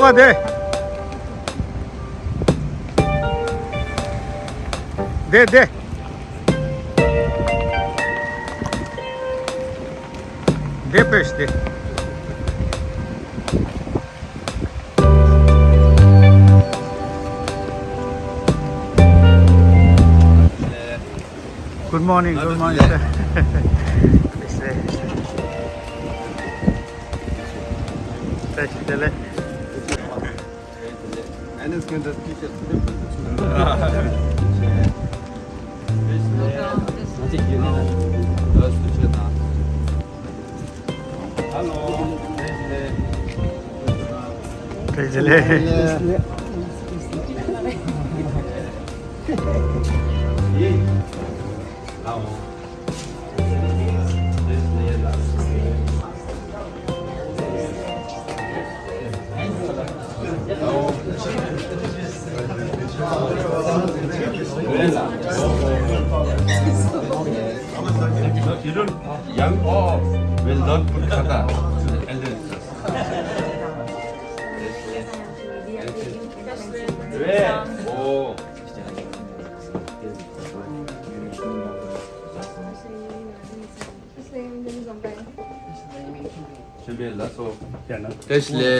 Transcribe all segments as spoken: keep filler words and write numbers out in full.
ཨ་དེ། དེ་དེ། དེ་པེ་ཤི་དེ། Good morning, good morning, sir. Здравствуйте. Young, oh, will not put kata. Elder. ཆེན་པོའི་ལགས་སོ། བཀྲ་ཤིས་བདེ་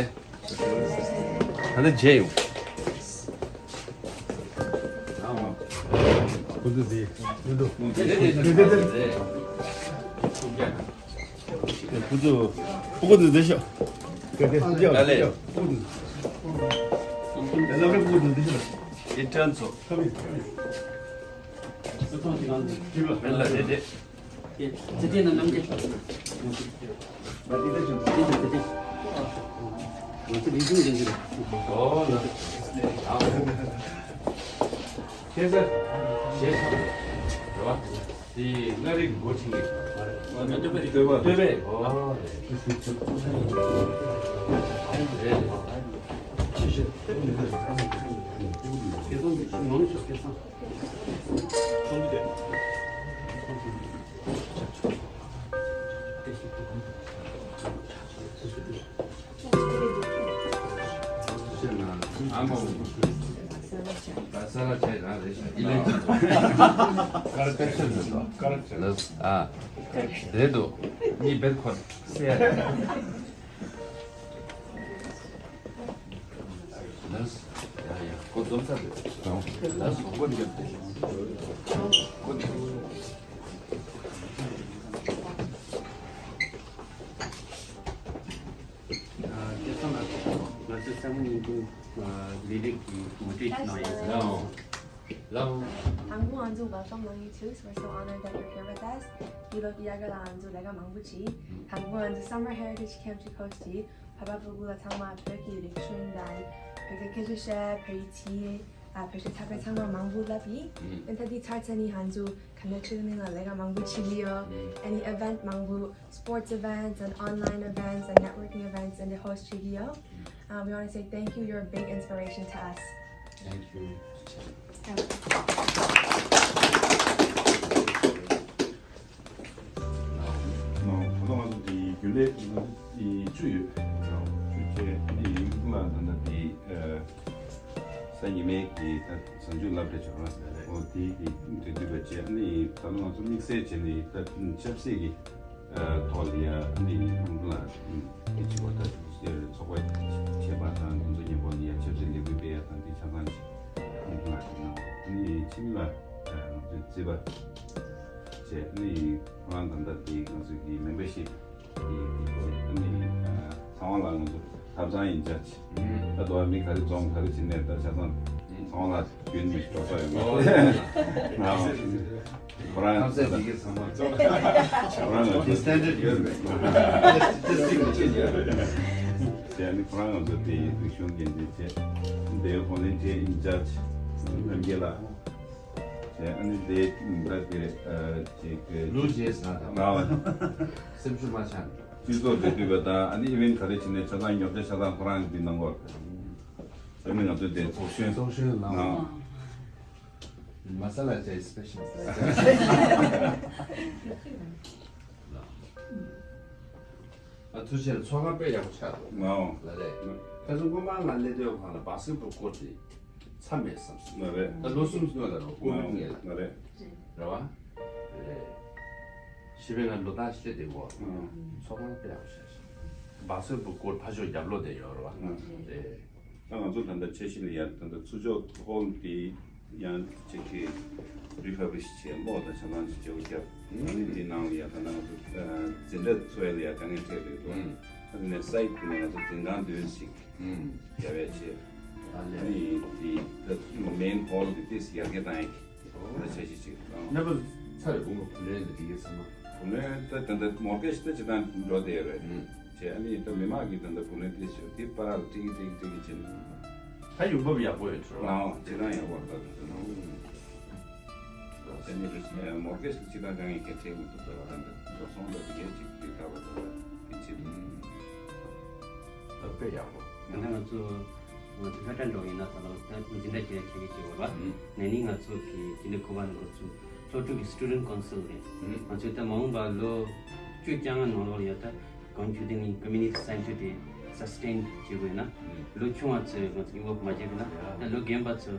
ལེགས། ད་ནི་མཇལ་ཡོང་། ཁོ་ཚོ་ཟེར། ཡོད་འགྲོ། ཁོ་ཚོ་ཕྲུ་གུ་ཚོ་བསྡད་ཤོག་ཨ་ལས། ཨིན་ཊརན་ཚོ། མེད་ལ་བསྡད་བསྡད། ཨ། དེ་འདུག་གཉིས་བེད་ཁོ་སེ། ལགས། ཡ་ཡ། ཁོ་འཛོམས་ས་རེད། ལགས་སོ། ཁོ་འདི་ཁོ་འདི། སྐལ་བཟང་ལགས། ང་ཚོའི་གསར་འགོད་བརྙན་ཐུང་ལས་རིགས་ཀྱི་ངོ་སྤྲོད་ཅིག་གནང་ཡིན། ལགས། ལགས། དང་པོ་ང་ཚོ་welcome གནང་ཡིན། Too, we're so honored that you're here with us. འདི་ལོ་དེ་ཡ་ག་ལ་ང་ཚོ་ལས་ཀ་མང་པོ་བྱས། དང་པོ་ང་ཚོ་summer heritage camp ཅིག་host བྱས། ཕ་བ་སྤུ་གུ་ལ་ཚང་མ་བོད་ཀྱི་རིག་གཞུང་དང་བོད་ཀྱི་སྐད་ཆ་བཤད། བོད་ཡིག་བྲིས། ཨ། བོད་ཆས་འཚག་པའི་ཚང་མ་མང་པོ་བསླབས་ཡིན། ཨ། ད་འདི་ཚར་ཚར་ནི་ང་ཚོ་ག་ནས་ཆུ་ནི་ལ་ལས་ཀ་མང་པོ་བྱེད་ཀྱི་ཡོད། Any event མང་པོ། Sports events and online events and networking events and the host བྱེད་ཀྱི་ཡོད། Uh, we want to say thank you. You're a big inspiration to us. Thank you. ད་ལྟ་ང་ཚོ་འདི་རྒྱུན་ལས་ང་ཚོ་བཅུ་ཡོད། བཅུ་བྱས་ནི་ཡིན་ལ་ད་ལྟ་འདི་ས་ཉི་མའི་གི་ད་གཟའ་མཇུག་སློབ་གྲྭ་བྱས་ར། འོ་དེ་གི་འབྲེལ་མཐུད་པ་བྱས་ནི་ད་ལྟ་ང་ཚོ་དམིགས་བསལ་བྱས་ནི་ད་ཆབ་སྲིད་ཀྱི་ཐོག་ལ་ཡ་ནི་ལ་དེ་བྱེད་པ་ད་ཚོགས་པ་བྱས་པ་དང་དེ་ཚོ་མཉམ་པོ་ནི་ཡ་ཆབ་སྲིད་ལས་འགུལ་སྤེལ་ཡ་དང་དེ་ཆ་ཚང་བྱས་ནི་ལ་དེ་ནང་ནི་ཕྱི་མི་ལ་ང་ཚོས་བརྩིས་པ་བྱས་ནི་ཁོ་རང་ད་ལྟ་དེ་ང་ཚོ་གི་མེམ་བར་ཤིབ་ཨ་ནི་ཚང་མ་ལ་ང་ཚོ་ཐབ་ཚང་ཡིན་ཅག་ད་དུང་མི་ག་རེ་འཛོམས་ག་རེ་བྱེད་ནས་ད་ཆ་ཚང་ཚང་མ་ལ་རྒྱུན་མི་འགྲོ་ས་ཡོད་མ་རེད། ཁོ་རང་ཐབ་ཚང་འདི་གའི་ཚང་མ་ཚོ་ཁོ་རང་ལ་དེ་སྟན་འབྲེལ་ཡོད་རེད། དེ་སྟིང་ནས་ཁྱེད་ཡོད་རེད། དེ་ནི་ཁོ་རང་ང་ཚོ་དེ་རིག་གཞུང་འགན་འཛིན་བྱས་དེ་ཧོ་ལན་ཅེ་ཡིན་ཅག་རྣམ་རྒྱལ་ལགས། བྱས་ཨ་ནི་དེ་ད་དེ་ཅིག་ལུ་རྗེས་ན་དང་སེམས་ཤུགས་མ་ཆག་ནས། སྤྱི་ཚོགས་འབྲེལ་མཐུད་པ་དང་ཨ་ནི་ཨི་ཝེན་ག་རེ་བྱེད་ནས་ཆ་ཚང་ཉོ་ཆ་ཆ་ཚང་ཁོ་རང་གིས་འདི་གནང་གོ། ཨ་ནི་ང་ཚོ་དེ་ཚོགས་གཞོན་ཚོགས་གཞོན་གནང་། མ་ས་ལ་ཅའི་སི་པེ་ཤལ། ཨ་ཐུགས་རྗེ་ཆེ། ཚོགས་ཁང་དཔེ་ཡག་པོ་ཆགས་འདུག་ལ་རེད། ཁ་སང་སྔོན་མ་ང་སླེབས་དུས་སྒང་ལ་basketball court་དེ་ཚར་མེད་བསམ་སོང་། ང་རེད། ད་ལོ་གསུམ་སྔོན་ལ་རོ་ཀོ་བིད་ངེས་ལ། ང་རེད། རེད་བ། རེད། ཞེས་པའི་ང་ལོ་ལྟར་ཤེས་དེ་གོ་ཚོགས་ཁང་དཔེ་ཡག་པོ་ཤར་ཤག basketball court་ཕར་ཕྱོགས་རྒྱབ་ལོགས་དེ་ཡོད་རེད་བ། རེད། ད་ང་ཚོ་ད་ལྟ་འཆར་གཞི་ལ་ཡ་ད་ལྟ་ཚུར་ཕྱོགས་ཧོལ་དེ་ཡང་ཅིག་གི་refurbish་བྱས་སྨོ། ད་ཆ་ཚང་ཅིག་བརྗེ་པོ་བརྒྱབ། ཨ་ནི་དེའི་ནང་ལ་ཡ་ད་ལྟ་ང་ཚོ་འཛིན་གྲྭ་ཚོ་ཡ་ལ་ཡ་དཀའ་ངལ་འཕྲད་རེད་འདུག་ཨ་ནི་site་དེ་ནས་ང་ཚོ་འཛིན་ཁང་འདོན་ཞིག་རྒྱབ་ཡ་བྱས། ཨ་ནི་དེ་ད་main hall་དེ་ཏོག་ཙམ་ཡར་རྒྱས་བཏང་ཡ་གི་ད་འཆར་གཞི་ཅིག་བཏང་། གནས་བབ་ཚ་རེད་བུ་མོ་བུ་ལོན་ལ་དེ་གའི་ཚང་མ། བུ་ལོན་ད་ད་ལྟ་mortgage་ད་ཅི་ད་འགྲོ་བསྡད་ཡོད་རེད། བྱས་ཨ་ནི་ད་མི་མང་གིས་ད་ལྟ་བུ་ལོན་ཏོག་ཙམ་དེ་པར་ལ་སྤྲད་ཀྱི་སྤྲད་ཀྱི་སྤྲད་ཀྱི་བྱས་ནས། ད་ཡོང་འབབ་ཡག་པོ་ཡོད་ཚོད་རེད་བ། ལའོ་ཅི་ད་ཡག་པོ་ད་ད་ད་ནོ། ད་ནི་རེ་mortgage་ཅི་ད་གང་ཡིན་གལ་ཆེ་མི་འདུག་ད་བ་ད་ད་འགྲོ་སོང་ད་དེ་གའི་ཅིག་དེ་ད་བ་ད་ད་དེ་ཅི་ད་དཔེ་ཡག་པོ། ད་ནི་ང་ཚོ་ང་ཚོ་ལྷ་ཁྲ་འགྲོ་ཡིན་ན་ད་ལོ་ད་འཛིན་གྲྭ་ཁྱེད་ཁྱེད་ཀྱི་བྱེད་དགོས་པ། ནས་ནི་ང་ཚོ་གི་དེ་འདྲ་ཁོ་པ་ནི་འགོ་ཚུགས་ཚོགས་དྲུག་གི་student council་རེད། ང་ཚོས་ད་མ་འོངས་པ་ལོ་བཅུ་རྐྱང་ནང་ལོགས་ཡོད་ད་གང་ཆུ་དེ་ནི་community center་དེ་sustain་བྱེད་དགོས་ན་ལོ་ཆུང་བ་ཚོས་ང་ཚོ་involve་མ་བྱེད་དགོས་ན་ད་ལོ་རྒན་པ་ཚོ་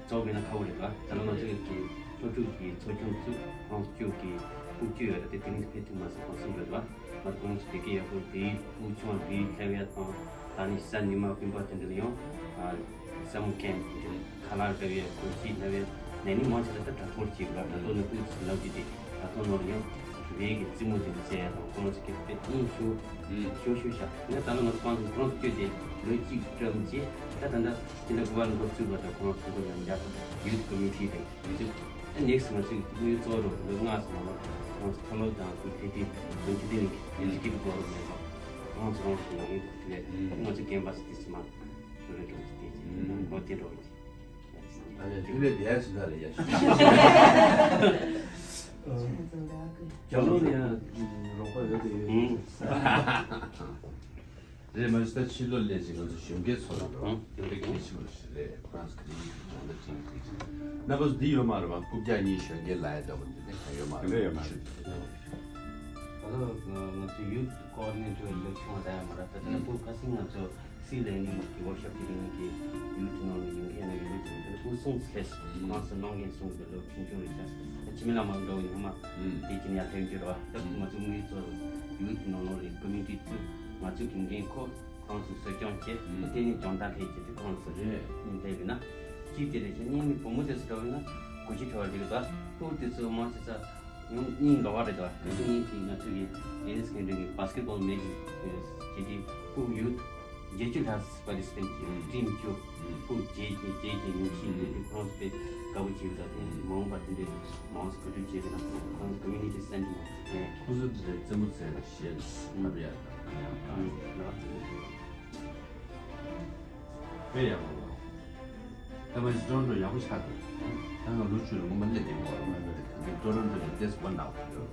ཚོགས་པའི་ནང་ཁ་བོ་རེད་པ། ད་ལོ་ང་ཚོ་གི་ཚོགས་དྲུག་གི་ཚོགས་ཆུང་ཚོ་ཁོང་ཚོ་གི་དབུ་ཁྱུད་ཡོད་ད་དེ་དེ་ནི་ཕེབས་ཐུབ་མ་སོང་ཁོང་ཚོ་འགྲོ་ད་ང་ཚོ་ཁོང་ཚོ་དེ་གི་ཡག་པོ་དེའི་དབུ་ཆུང་དེའི་ཐེབས་ཡ་དང་། ད་ནི་ས་ཉི་མ་ཀུན་པ་དེ་འདྲ་ཡང་summer camp་དེ་ཁ་ལག་འདྲ་བའི་གོ་སྐྱིད་འདྲ་བའི་ནས་ནི་མང་ཆེ་ད་ལྟ་དྲ་ཐོག་ཅིག་ལ་དྲ་ཐོག་ནས་ཀུན་ཏུ་ལབ་ཀྱི་དེ་དྲ་ཐོག་ནང་ཡང་རེད་གི་རྩེད་མོ་དེ་འདྲ་རྩེ་ཡ་དང་ཁོང་ཚོ་གི་དཔེ་ཨིན་ཤོ་ཤོ་ཤོ་ཤ་ནས་ད་ལོ་ང་ཚོ་ཁོང་ཚོ་ཁོང་ཚོ་སྐྱོད་དེ་ལོ་གཅིག་བཀྲམ་རྗེས་ད་ད་ལྟ་དེ་འདྲ་གུ་བ་ལ་འགོ་བཙུགས་པ་དང་ཁོང་ཚོ་ཁོང་ཡང་འཇགས་youth committee་དེ་ཡོད་ཅིག་ཨ་ནེགསི་ང་ཚོའི་དངུལ་གཙོ་རུ་ལོ་ལྔ་ཙམ་ལ་ཁོང་ཚོ་ཐོ་ལོ་དང་ཁོང་ཕེ་ཏི་ཁོང་ཚོ་དེ་ནི་ཡོད་ཅིག་གི་གོ་རུ་མེད་པ་ཁོང་ཚོ་ཁོང་ཚོ་ཡང་ཡོད་པ་དེ་ང་ཚོ་རྒན་པ་ཚོ་དེ་ཚོ་མ་ཁྱོད་རེ་འགྲོ་གི་དེ་ཅི་ང་དེ་འགྲོ་གི་ཅི། ཨ་ལས་དུས་ལས་བསྡད་ཡ་ཞིག་ད་རེད་ཡ་ཞིག་རྒྱ་ལོ་ནི་ཡང་རོགས་པ་ཡོད་དེ་ཡོད། རེད་མ་གཞི་ད་ཕྱི་ལོ་ལས་ཅིག་ང་ཚོ་གཞོན་སྐྱེས་ཚོ་ལ་རོགས་དེ་འདྲ་གལ་ཆེ་བ་ཞིག་རེད། ཁོ་རང་ཚོ་གི་སྦྱོང་བརྡར་ཅིག་ཅིག་ཅིག་རྣམ་པ་ཚོ་འདི་ཡོད་མ་རེད་བ། རྐུབ་བཀྱག་གཉིས་གཞོན་སྐྱེས་ལ་ཡ་འདྲ་བོ་འདི་ནས་ག་ཡོད་མ་རེད། འདི་ཡོད་མ་རེད། ད་ལྟ་ང་ཚོ་youth coordinator་ལ་ཆུང་བ་ད་ཡ་མ་རེད། ད་ལྟ་ཕུ་ཁ་སིང་ང་ཚོ་སི་ལེ་ནིང་གི་workshop་དེ་རིང་གི་youth་ནང་ལ་ཡོང་མཁན་ལ་ཡོད་ཅིག་ད་ལྟ་ཕུ་སོང་སླེབས་ཁོང་ཚོ་གནང་མཁན་སོང་གི་ལོ་ཆུང་ཆུང་རེད་ཤག་ད་ཆི་མི་ལ་མ་འགྲོ་བའི་ངོ་མ་དེ་ཅི་ནས་ཡ་ལྷན་རྒྱུ་རེད་བ། ད་ང་ཚོ་ངའི་ཚོ་youth་ནང་ལོགས་ལ་community་ཚོ་ང་ཚོ་གི་འགན་ཁུར། ཁོང་ཚོས་གསོ་སྐྱོང་བྱེད། ཨུམ། དེ་ནས་སྦྱོང་བརྡར་སླེབས་ཀྱི་དེ་ཁོང་ཚོ་རེད། ཉིན་དེ་བས་ན། གཅིག་དེ་རེད་ཤག་གཉིས་ནི་བུ་མོ་དེ་ཚོ་འགྲོ་བས་ན་གོ་ཤི་ཁྲོ་བ་རེད་ད། ཕྲུ་གུ་དེ་ཚོ་མང་ཆེ་ས་ཡོང་གཉིས་འགྲོ་བ་རེད་ད། དེ་ཚོ་གཉིས་ཀྱིས་ང་ཚོ་གི་ཨེ་ནེ་སི་ཁེ་འདྲ་གི་basketball་མེད་ཀྱི་བྱེད་དེ་ཕྲུ་གུ་youth་བརྒྱད་ཅུ་ལྷག་participant་གྱི་ཨུམ། team་བཅུ་ཕྲུ་གུ་བརྒྱད་ཀྱི་བརྒྱད་ཀྱི་ཉུང་ཤས་ཡོད་དེ་ཁོང་ཚོ་དཔེ་དགའ་པོ་བྱེད་ད་དེ་མ་འོངས་པ་དེ་འདྲའི་མང་ཚོགས་གོ་སྒྲིག་བྱེད་པ་ན་ཁོང་ཚོ་community center་མང་ཚོགས་ཁོང་ཚོ་དེ་རྩེད་མོ་རྩེ་ཞེས་ལབ་ཡ་དང་ཡང་དང་། དཔེ་ཡག་པོ་ལ། ད་མ་ཇི་ཀྲོན་ཀྲོ་ཡག་པོ་ཆགས་འདུག་ད་ང་ལོ་བཅུ་ལ་སྔོན་མ་སླེབས་ཡོང་བ་རེད། ཀྲོན་ཀྲོ་ལ་ཏེས་ཝན་ནའོ་ཡོད་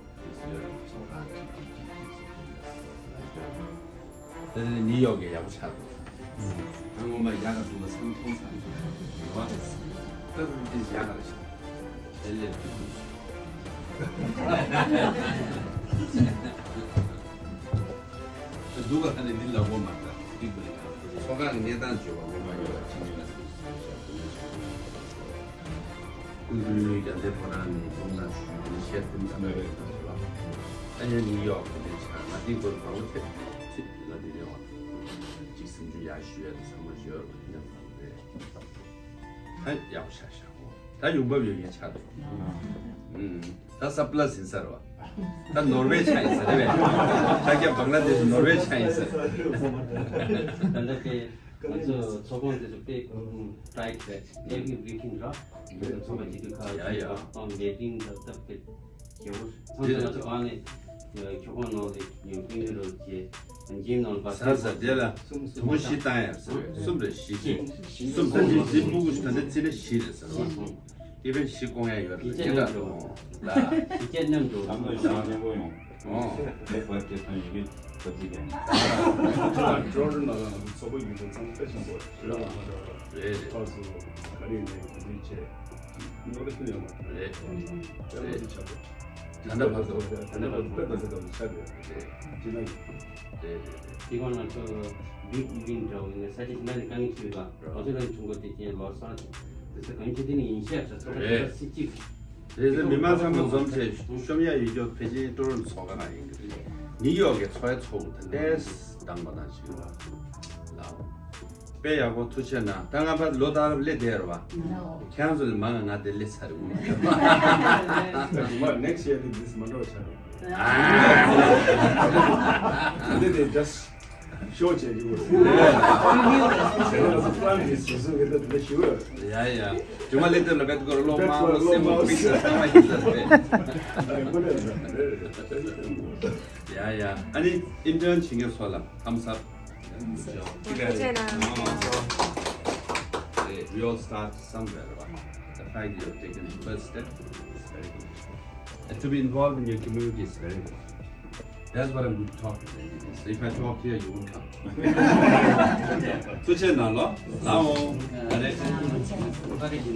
ཡོད་ཚོ་གང་ཅིག་ཅིག་ཅིག་ཅིག་ཅིག་ད་ནི་ནིའུ་ཡོག་གི་ཡག་པོ་ཆགས་འདུག་ད་སྔོན་མ་ཡག་ག་འདུག་ལ་སང་མཐོང་ཚང་ཡོད་བ། ད་ད་ཏེས་ཡག་ག་ལ་ཤག་ཨེ་ལེ། འདུག་ག་ད་ནི་འདི་ལ་འོ་མ་ད་འདི་དགོས་ད། ཚོ་ཁག་གི་གནས་སྟངས་བརྗོད་པ་ངོ་མ་ཡོད་པ་ཅི་ཡིན་ལ་སོགས་སུ་བཤད་དགོས་ནས་བྱུང་། ཀུན་ཀུན་རྒྱ་མཚོའི་ཕོ་བྲང་ནས་འཛོམས་ན་ཞུས་ནས་བཤད་དུས་ཙམ་པའི་རིང་དུ་ལ་ཨ་ཉ་ནིའུ་ཡོག་གི་ལས་བྱ་ང་འདི་སྐོར་མང་པོ་ཐེབས་ཐེབས་ལ་འདི་རེད་བ། ཅིག་སེམས་ཆུང་ཡག་ཞུ་ཡ་དེ་ཚང་མ་ཞུ་ཡ་རེད་ཡང་ལ་རེད། ད་ཡག་པོ་ཆགས་ཤག་གོ་ད་ཡོང་འབབ་ཡོད་མཁན་ཆགས་འདུག་ད་ས་པ་ལ་ཟིན་ས་རེད་བ། ད་ནོར་ཝེ་ཆགས་ཡིན་ས་རེད་བས། ད་རྒྱ་བང་ལ་དེ་ནོར་ཝེ་ཆགས་ཡིན་ས་རེད། ད་ལྟ་དེ་ང་ཚོ་ཚོགས་ཁང་དེ་ཚོ་དཔེ་ཀུན་ཀྲའི་རེད། every weekend་ར་ང་ཚོ་ཚོགས་པ་སྐྱིད་སྡུག་ཁག་ཡ་ཡ་ཅིག་དང་མེ་ཏིང་ད་ལྟ་དཔེ་རྒྱལ་པོ་ཚང་ཚང་ང་ཚོ་གང་ནས་ཁྱོ་ག་ནང་ལ་ཡོད་ཀུན་ཀུན་རོ་ཅེ་འཇིམ་ནང་ལ་བ་ས་ས་དེ་ལ་དུམ་བུ་བཞི་བཏང་ཡ་ཟེར་བས། གསུམ་རེད་བཞི་ཅེ་གསུམ་ད་དེ་དེ་སྤུ་གུ་ད་ལྟ་ཚེ་ལ་བཞི་རེད་ཟེར་བ། དེ་བས་ཞིག་སྐོང་ཡ་ཡོད་རེད། ཡིག་ཆ་མཉམ་དུ་ལ། ཡིག་ཆ་མཉམ་དུ་ལམ་ལ་ཞང་མཉམ་པོ་ཡོང་། ཨོ། ལེགས་པར་སྐྱེ་ཐོན་ཡི་གེ་ཚོ་ཚིག་ཡང་། ཀྲོ་རི་ནང་ལ་ང་ཚོ་ཚོགས་པ་ཡོད་དུས་ཚང་མ་དཔེ་ཆེན་པོ་རེད། རེད་རེད། ཕར་ཚུར་ག་རེ་ཡིན་ནའི་ག་འདྲ་བྱས་ནོར་ལེ་ཐོན་ཡོང་བ་རེད། དཔེ་མ་ཚུལ་ཆགས་པོ། ད་ལྟ་བར་དུ། ད་ལྟ་བར་དུ་དཔེ་མི་སྲིད་པ་ཆགས་ཡོད་རེད། ཅི་ན་ཡོད། རེད་རེད་རེད། དེ་གོང་ང་ཚོ་བིག་ཨི་ཝེན་འདྲ་བོ་ཡིན་ན་ས་ཆ་ཞིག་ན་ནི་དཀའ་ངལ་ཆེ་བ། ང་ཚོ་ལ་ནི་ཆུང་གོ་དེ་ཅན་ལོ་སར་དེ་ཚོ་གང་ཆེ་དེ་ནི་ཡིན་ཤག་ས་ཚོ་རེད། ས་སྲིད་ཅིག་རེད་ཟེར། མི་མང་ཚང་མ་འཛོམས་བྱས་ཤོམ་ཡ་ཡོད་རྒྱུ་ཕལ་ཆེར་ཀྲུའུ་རེན་ཚོགས་ཁང་ཡིན་གྱི་རེད། ནིའུ་ཡོག་གི་ཚོགས་ཡ་ཚོགས་དེ་ལས་དང་པ་དང་ཞིག་ལ་ལ། དཔེ་ཡག་པོ། ཐུགས་རྗེ་གནང་། ད་ང་ཕར་ལོ་ལྟར་སླེབས་བསྡད་རེད་བ། ཁྱེད་རང་ཚོ་ལས་མང་ང་ང་དེ་སླེབས་ཚར་རེད་མ། Next year this མ་འགྲོ་ཆ་རེད། འདི་དེ་just show བྱེད་རྒྱུ་རེད། ཁྱེད་རང་ཚོ་plan this བྱེད་སྲོལ་གི་འདི་དེ་ཞུ་རེད། ཡ་ཡ། ཇུ་མ་ལེ་ཏེ་ལ་བེད་ཀོར་ལོ་མ་ལོ་སེ་མོ་པི་ས་ས་མ་ཡིན་ས་རེད། ཡ་ཡ། ཨ་ནི་ཨིན་ཊརན་བྱེད་མཁན་ཚོ་ལ་thumbs up. Good job. Good job. We all start somewhere, right? The fact you have taken the first step is very good. And to be involved in your community is very good. That's what I'm talking about. So if I talk here, you won't come. ཐུགས་རྗེ་གནང་ལོ། ལའོ། ཨ་རེ།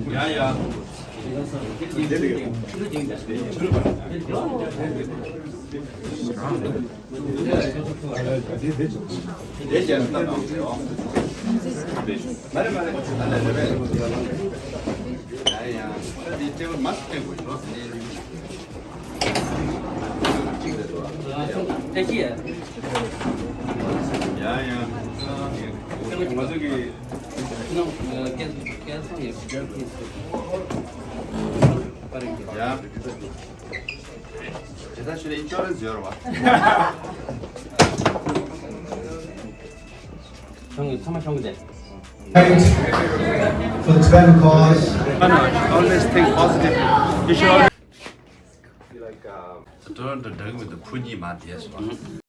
ཡ་ཡ། ཇི་ལྟར་ཞུ་ན་ཨིན་ཤོ་རན་སི་ཡོད་རེད་བ། ཚང་མ་ཤོང་གི་འདུག Right. For the Tibetan cause. No, no, always think positive. You should always be like, um, Toronto འདྲ་གི་མི་འདུག་ཕུ་གཉིས་མ་དེ་སོང་།